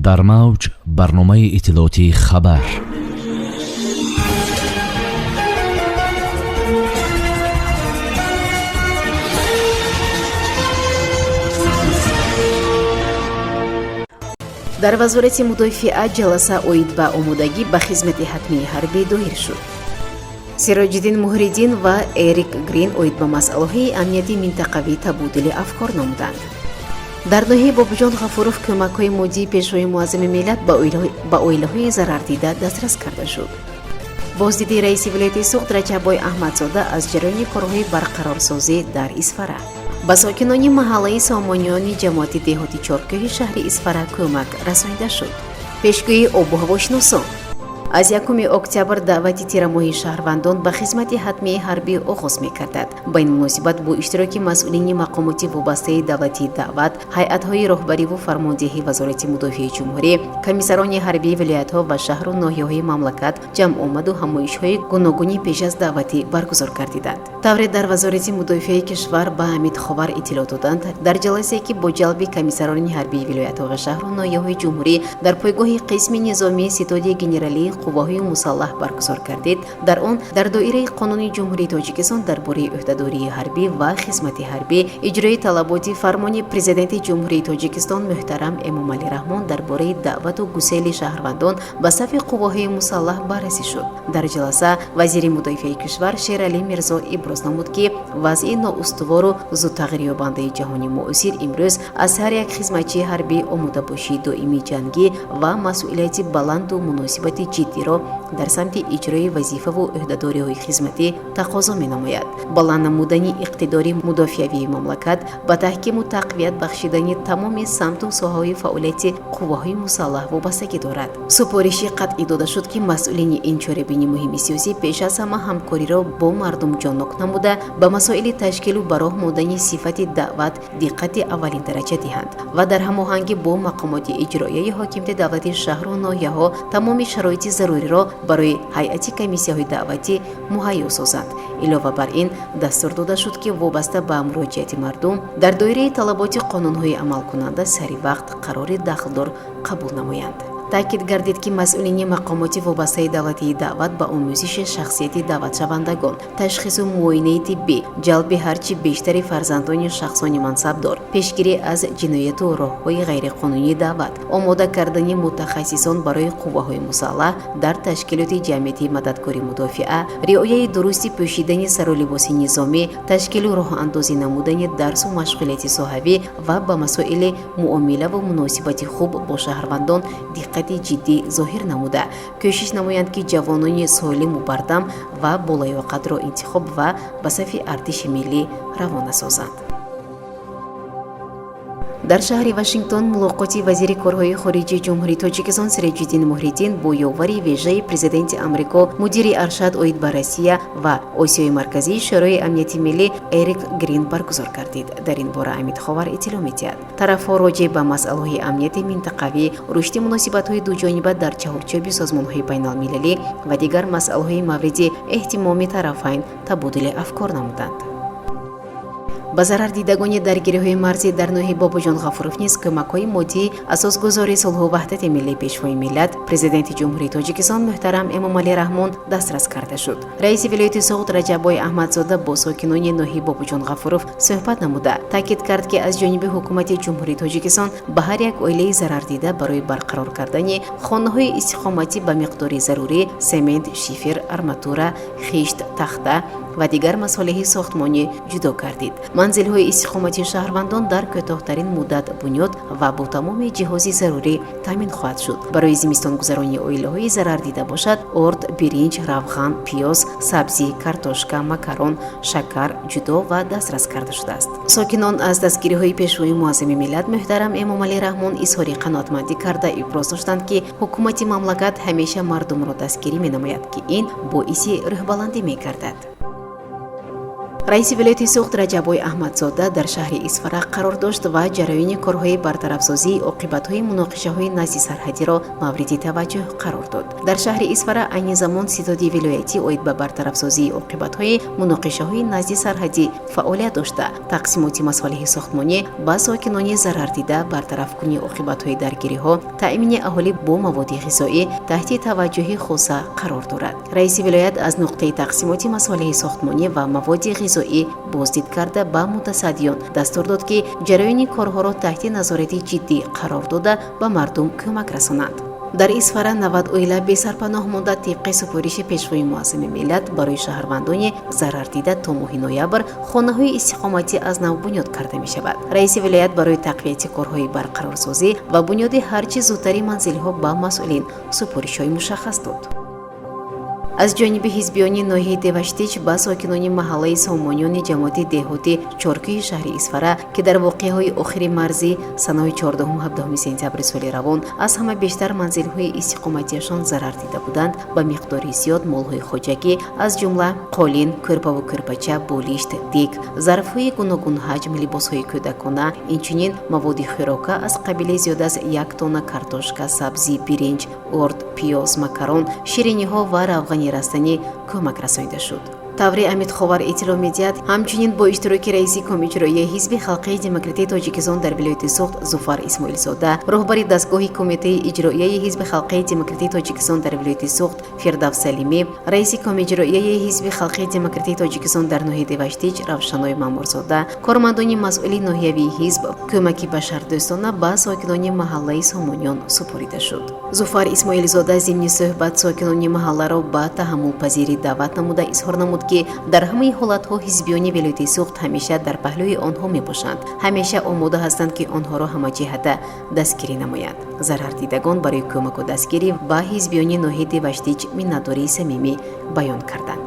Дар мавҷ барномаи иттилоотии «Хабар». Дар Вазорати мудофиа ҷаласа оид ба омодагӣ ба хизмати ҳатмии ҳарбӣ доир шуд. Сироҷиддин Муҳриддин ва Эрик Грин оид ба масъалаҳои амнияти минтақавӣ табодули афкор намуданд. Дар ноҳияи Бобоҷон Ғафуров кӯмакҳои моддии Пешвои муаззами миллат ба оилаҳои зарардида дастрас карда шуд. Боздиди раиси вилояти Суғд Раҷаббой Аҳмадзода аз ҷараёни корҳои барқарорсозӣ дар Исфара. Ба сокинони маҳаллаи Сомониёни ҷамоати деҳоти Чоркӯҳи шаҳри Исфара кӯмак расонида шуд. Пешгӯии обу ҳавошиносон: аз 1 октябр даъвати тирамоҳи шаҳрвандон ба хизмати ҳатмии ҳарбӣ оғоз мекардад. Ба ин муносибат бо иштироки масъулини мақомоти вобастаи давлатии даъват, ҳайатҳои роҳбариву фармондеҳии Вазорати мудофиаи ҷумҳурӣ, комиссарони ҳарбии вилоятҳо ва шаҳру ноҳияҳои мамлакат ҷамъомаду ҳамоишҳои гуногуни пеш аз даъватӣ баргузор гардиданд. Тавре дар Вазорати мудофиаи кишвар ба Ҳамид Ховар иттилоъ доданд, дар ҷаласае, ки бо ҷалби комиссарони ҳарбии вилоятҳо ва шаҳру ноҳияҳои ҷумҳурӣ дар пойгоҳи қисми низомии Ситоди генералии қувваҳои мусаллаҳ баргузор гардид, дар он дар доираи Қонуни Ҷумҳурии Тоҷикистон дар бораи ӯҳдадории ҳарбӣ ва хизмати ҳарбӣ, иҷрои талаботи фармони Президенти Ҷумҳурии Тоҷикистон муҳтарам Эмомалӣ Раҳмон дар бораи даъвату гусели шаҳрвандон ба сафи қувваҳои мусаллаҳ баррасӣ шуд. Дар ҷаласа вазири мудофиаи кишвар Шералӣ Мирзо иброз намуд, ки вазъи ноустувору зудтағйирёбандаи ҷаҳони муосир имрӯз аз ҳар як хизматчии ҳарбӣ омодабошии доимии ҷангӣ ва масъулияти баланду муносибати ҷиддиро дар самти иҷрои вазифаву ӯҳдадориҳои хизматӣ тақозо менамояд. Баланд намудани иқтидори мудофиавии мамлакат ба таҳкиму тақвият бахшидани тамоми самту соҳаҳои фаъолияти қувваҳои мусаллаҳ вобастагӣ дорад. Супориши қатъӣ дода шуд, ки масъулини ин чорабини муҳими сиёсӣ пеш аз ҳама ҳамкориро бо мардум ҷоннок намуда, ба масоили ташкилу ба роҳ мондани сифати даъват диққати аввалиндараҷа диҳанд ва дар ҳамоҳангӣ бо мақомоти иҷроияи ҳокимияти давлати шаҳру ноҳияҳо тамоми шароити заруриро барои ҳайати комиссияҳои даъватӣ муҳайё созанд. Илова бар ин, дастур дода шуд, ки вобаста ба муроҷиати мардум дар доираи талаботи қонунҳои амалкунанда сари вақт қарори дахлдор қабул намоянд. Таъкид гардид, ки масъулини мақомоти вобастаи давлатии даъват ба омӯзиши шахсияти даъватшавандагон, ташхису муоинаи тиббӣ, ҷалби ҳарчи бештари фарзандони шахсони мансабдор, пешгирӣ аз ҷинояту роҳҳои ғайриқонунии даъват, омода кардани мутахассисон барои қувваҳои мусаллаҳ дар ташкилоти ҷамъиятии мададкори мудофиа, риояи дурусти пӯшидани сару либоси низомӣ, ташкилу роҳандозӣ намудани дарсу машғулияти соҳавӣ ва ба масоили муомилаву муносибати хуб бо шаҳрвандон диққати ҷиддӣ зоҳир намуда, кӯшиш намоянд, ки ҷавонони солиму бардам ва болаёқатро интихоб ва ба сафи артиши миллӣ равона созанд. Дар шаҳри Вашингтон мулоқоти вазири корҳои хориҷии Ҷумҳурии Тоҷикистон Сироҷиддин Муҳриддин бо ёвари вежаи президенти Амрико, мудири аршад оид ба Россия ва Осиёи Марказии Шӯрои амнияти миллӣ Эрик Грин баргузор гардид. Дар ин бора Амид Ховар иттилоъ медиҳад. Тарафҳо роҷеъ ба масъалаҳои амнияти минтақавӣ, рушди муносибатҳои дуҷониба дар чаҳорчӯби созмонҳои байналмилалӣ ва дигар масъалаҳои мавриди эҳтимоми тарафайн табодули афкор намуданд. Ба зарардидагони даргириҳои марзӣ дар ноҳияи Бобоҷон Ғафуров низ кӯмакҳои моддии асосгузори сулҳу ваҳдати миллӣ, Пешвои миллат, Президенти Ҷумҳурии Тоҷикистон муҳтарам Эмомалӣ Раҳмон дастрас карда шуд. Раиси вилояти Суғд Раҷаббой Аҳмадзода бо сокинони ноҳияи Бобоҷон Ғафуров суҳбат намуда, таъкид кард, ки аз ҷониби ҳукумати Ҷумҳурии Тоҷикистон ба ҳар як оилаи зарардида барои барқарор кардани хонаҳои истиқоматӣ ба миқдори зарурӣ семент, шифер, арматура, хишт, тахта ва дигар масолеҳи сохтмонӣ ҷудо гардид. Манзилҳои истиқоматии шаҳрвандон дар кӯтоҳтарин муддат бунёд ва бо тамоми ҷиҳози зарурӣ таъмин хоҳад шуд. Барои зимистонгузаронии оилаҳои зарардида бошад, орд, биринҷ, равған, пиёз, сабзӣ, картошка, макарон, шакар ҷудо ва дастрас карда шудааст. Сокинон аз дастгириҳои Пешвои муаззами миллат муҳтарам Эмомалӣ Раҳмон изҳори қаноатмандӣ карда, иброз доштанд, ки ҳукумати мамлакат ҳамеша мардумро дастгирӣ менамояд, ки ин боиси рӯҳбаландӣ мегардад. Раиси вилояти Суғд Раҷаббой Аҳмадзода дар шаҳри Исфара қарор дошт ва ҷараёни корҳои бартарафсозии оқибатҳои муноқишаҳои назди сарҳадиро мавриди таваҷҷӯҳ қарор дод. Дар шаҳри Исфара айни замон ситоди вилоятӣ оид ба бартарафсозии оқибатҳои муноқишаҳои назди сарҳадӣ фаъолият дошта, тақсимоти масолеҳи сохтмонӣ ба сокинони зарардида, бартарафкунии оқибатҳои даргириҳо, таъмини аҳолӣ бо маводи ғизоӣ таҳти таваҷҷӯҳи хоса қарор дорад. Раиси вилоят аз нуқтаи тақсимоти масолеҳи сохтмонӣ ва маводи ғизоӣ боздид карда, ба мутасаддиён дастур дод, ки ҷараёни корҳоро таҳти назорати ҷиддӣ қарор дода, ба мардум кӯмак расонанд. Дар Исфара 90 оила бесарпаноҳ монда. Тибқи супориши Пешвои муаззами миллат, барои шаҳрвандони зарардида то моҳи ноябр хонаҳои истиқоматӣ аз нав бунёд карда мешавад. Раиси вилоят барои тақвияти корҳои барқарорсозӣ ва бунёди ҳарчи зудтари манзилҳо ба масъулин супоришҳои мушаххас дод. Аз ҷониби ҳизбиёни ноҳияи Деваштич ба сокинони маҳаллаи Сомониёни ҷамоати деҳоти Чоркӯҳи шаҳри Исфара, ки дар воқеаҳои охири марзӣ санаҳои 14-17 сентябри соли равон аз ҳама бештар манзилҳои истиқоматиашон зарар дида буданд, ба миқдори зиёд молҳои хоҷагӣ, аз ҷумла қолин, кӯрпаву кӯрпача, болишт, дег, зарфҳои гуногунҳаҷм, либосҳои кӯдакона, инчунин маводи хӯрока аз қабили зиёд аз 1 тонна картошка, сабзӣ, биринҷ, орд, пиёз, макарон, шириниҳо ва равғани растанӣ кӯмак расонида шуд. Тавре Амидховар иттилоъ медиҳад, ҳамчунин бо иштироки раиси Комиҷроияи Ҳизби халқии демократии Тоҷикистон дар вилояти Суғд Зуфар Исмоилзода, роҳбари дастгоҳи Кумитаи иҷроияи Ҳизби халқии демократии Тоҷикистон дар вилояти Суғд Фирдавс Салимӣ, раиси Комиҷроияи Ҳизби халқии демократии Тоҷикистон дар ноҳияи Деваштич Равшаной Маъмурзода, кормандони масъули ноҳиявии ҳизб кӯмаки башардӯстона ба сокинони маҳаллаи Сомониён супорида шуд. Зуфар Исмоилзода зимни суҳбат сокинони маҳалларо ба таҳаммулпазирӣ даъват намуда, изҳор намуд, ки дар ҳамаи ҳолатҳо ҳизбиёни вилояти Суғд ҳамеша дар паҳлӯи онҳо мебошанд, ҳамеша омода ҳастанд, ки онҳоро ҳамаҷиҳата дастгирӣ намоянд. Зарардидагон барои кӯмаку дастгирӣ ба ҳизбиёни ноҳияи Деваштич миннатдории самимӣ баён карданд.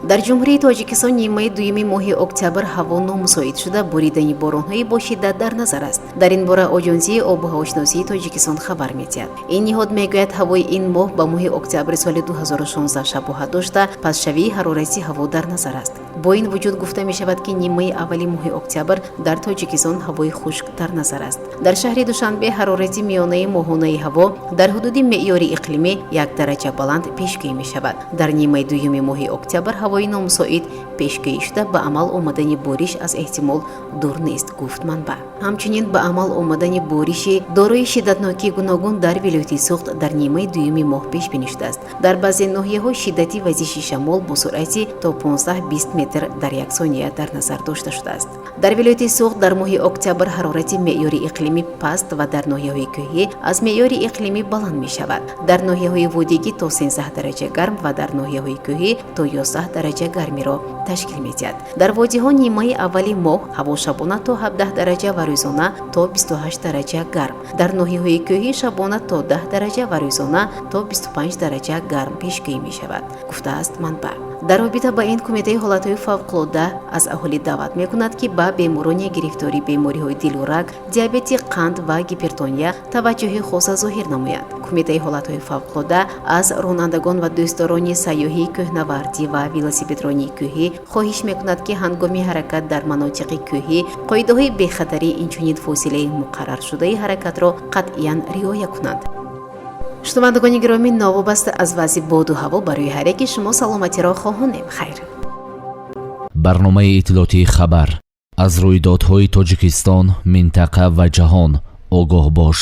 Дар Ҷумҳурии Тоҷикистон нимаи дуюми моҳи октябр ҳаво номусоид шуда, боридани боронҳои бо шиддат дар назар аст. Дар ин бора Оҷонсии обу ҳавошиносии Тоҷикистон хабар медиҳад. Ин ниҳод мегӯяд, ҳавои ин моҳ ба моҳи октябри соли 2016 шабоҳат дошта, пастшавии ҳарорати ҳаво дар назар аст. Бо ин вуҷуд, гуфта мешавад, ки нимаи аввали моҳи октябр дар Тоҷикистон ҳавои хушк дар назар аст. Дар шаҳри Душанбе ҳарорати миёнаи моҳонаи ҳаво дар ҳудуди меъёри иқлимӣ 1 дараҷа баланд пешгӯӣ мешавад. Дар нимаи дуюми моҳи октябр ҳавои номусоид пешгӯӣ шуда, ба амал омадани бориш аз эҳтимол дур нест, гуфт манбаъ. Ҳамчунин ба амал омадани бориши дорои шиддатнокии гуногун дар вилояти Суғд дар нимаи дуюми моҳ пешбинӣ шудааст. Дар баъзе ноҳияҳо шиддати вазиши шамол бо суръати то 15-20 метр дар як сония дар назар дошта шудааст. Дар вилояти Суғд дар моҳи октябр ҳарорати меъёри иқлимӣ паст ва дар ноҳияҳои кӯҳӣ аз меъёри иқлимӣ баланд мешавад. Дар ноҳияҳои водигӣ то 13 дараҷа гарм ва дар ноҳияҳои кӯҳӣ то 11 дараҷа гармиро ташкил медиҳад. Дар водиҳо нимаи аввали моҳ ҳаво шабона то 17 дараҷа ва рӯзона то 28 дараҷа гарм, дар ноҳияҳои кӯҳӣ шабона то 10 дараҷа ва рӯзона то 25 дараҷа гарм пешгӯӣ мешавад, гуфтааст манбаъ. Дар робита ба ин, Кумитаи ҳолатҳои фавқулодда аз аҳолӣ даъват мекунад, ки ба беморони гирифтори бемориҳои дилу раг, диабети қанд ва гипертония таваҷҷӯҳи хоса зоҳир намоянд. Кумитаи ҳолатҳои фавқулодда аз ронандагон ва дӯстдорони сайёҳии кӯҳнавардӣ ва велосипедронии кӯҳӣ хоҳиш мекунад, ки ҳангоми ҳаракат дар манотиқи кӯҳӣ қоидаҳои бехатарӣ, инчунин фосилаи муқарраршудаи ҳаракатро қатъиян риоя кунанд. Шунавандагони гиромӣ, новобаста аз вазъи боду ҳаво, барои ҳар яки шумо саломатиро хоҳонем. Хайр. Барномаи иттилоотии «Хабар». Аз рӯйдодҳои Тоҷикистон, минтақа ва ҷаҳон огоҳ бош.